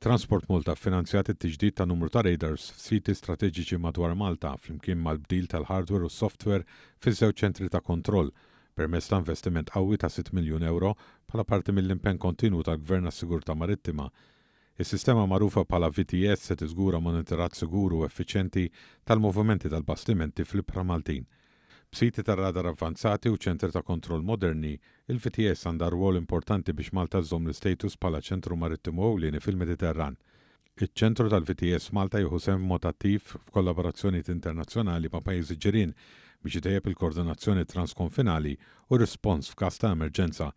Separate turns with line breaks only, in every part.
Transport Malta ffinanzjat it-tiġdid ta' numru ta' radars f'siti strateġiċi madwar Malta flimkien mal-bdil tal-hardware u s-software fiż-żewġ ċentri ta' kontroll permezz ta' investiment qawwi ta' sitt miljun ewro bħala parti mill-impenn kontinwu tal-Gvern għas-sigurtà marittima. Is-sistema magħrufa bħala VTS se tiżgura monitoraġġ sigur u effiċjenti tal-movimenti tal-bastimenti fl-ibħra Maltin. B'siti tar-radar avvanzati u ċentri ta' kontroll moderni, il-VTS għandha rwol importanti biex Malta żżomm l-istatus bħala ċentru marittimu ewlieni fil-Mediterran. Iċ-ċentru tal-VTS f'Malta jieħu sehem b'mod attiv f'kollaborazzjonijiet internazzjonali ma' pajjiżi ġirien biex itejjeb il-koordinazzjoni transkonfinali u r-rispons f'każ ta' emerġenza.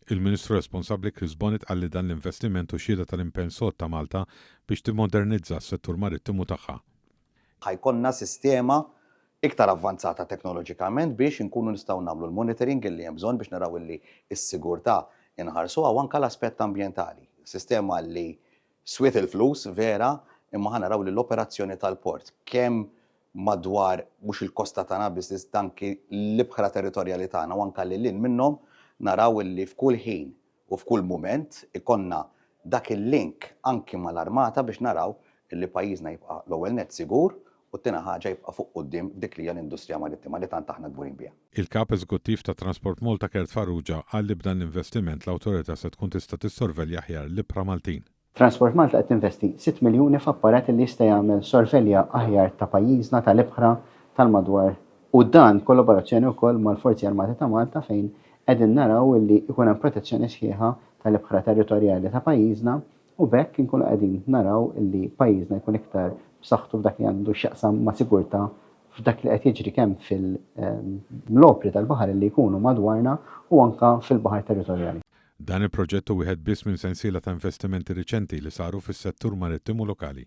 Il-Ministru responsabbli Chris Bonett qal li dan l-investiment hu xhieda tal-impenn sod ta' Malta biex timmodernizza s-settur marittimu tagħha.
Ħa jkollna sistema iktar avvanzata teknoloġikament biex inkunu nistgħu nagħmlu l-monitoring illi hemm bżonn biex naraw illi s-sigurtà inħarsuha u anke l-aspett ambjentali. Sistema li swiet il-flus vera imma ħa naraw li l-operazzjoni tal-port kemm madwar mhux il-kosta tagħna biss iżda anki l-ibħra territorjali tagħna u anke lil hinn minnhom naraw illi f'kull ħin u f'kull mument ikollna dak il-link anki mal-armata biex naraw illi pajjiżna jibqa' l-ewwel nett sigur u t-tieni ħaġa jibqa' fuq quddiem f'dik li hija l-industrija marittima li tant aħna kburin biha.
Il-Kap Eżekuttiv ta' Transport Malta Kurt Farrugia qal li b'dan l-investiment l-awtorità se tkun tista' tissorvelja aħjar l-ibħra Maltin.
Transport Malta qed tinvesti sitt miljuni f'apparat li jista' jagħmel sorvelja aħjar ta' pajjiżna, tal-ibħra, tal-madwar u dan b'kollaborazzjoni wkoll mal-Forzi Armati ta' Malta fejn qegħdin naraw li jkun hemm protezzjoni sħiħa tal-ibħra territorjali ta' pajjiżna u b'hekk inkunu qegħdin naraw li pajjiżna jkun iktar b'saħħtu f'dak li għandu x'jaqsam ma' sigurtà f'dak li qed jiġri kemm fil-opri tal-baħar li jkunu madwarna u anke fil-baħar territorjali.
Dan il-proġett hu wieħed biss minn sensiela ta' investimenti riċenti li saru fis-settur marittimu lokali.